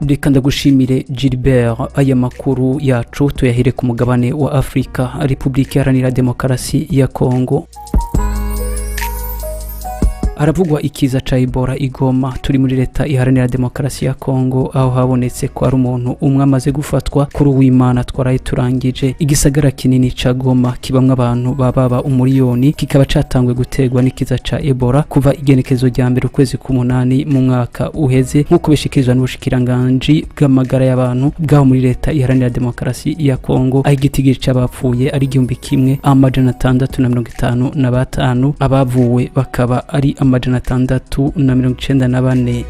Reka ndagushimire, Gilbert. Aya makuru yacu tuyahere ku mugabane wa Afurika, Repubulika Iharanira Demokarasi ya Kongo. Haravugwa ikiza ca Ebola i Goma, turi muri Leta Iharanira Demokarasi ya Kongo, aho habonetse ko ari umuntu umwe amaze gufatwa kuri uwimana twaraye turangije. Igisagara kinini ca Goma kibamwo abantu bababa 1 umuriyoni kikaba catangwe guterwa n'ikiza ca Ebola kuva igenekezo rya 1 ukwezi k'umunani mu mwaka uheze, nk'uko bishikirizwa n'ubushikiranganji bw'amagara y'abantu bwaho muri Leta Iharanira Demokarasi ya Kongo, aho igitigiri c'abapfuye ari 1655, abavuwe bakaba ari 694.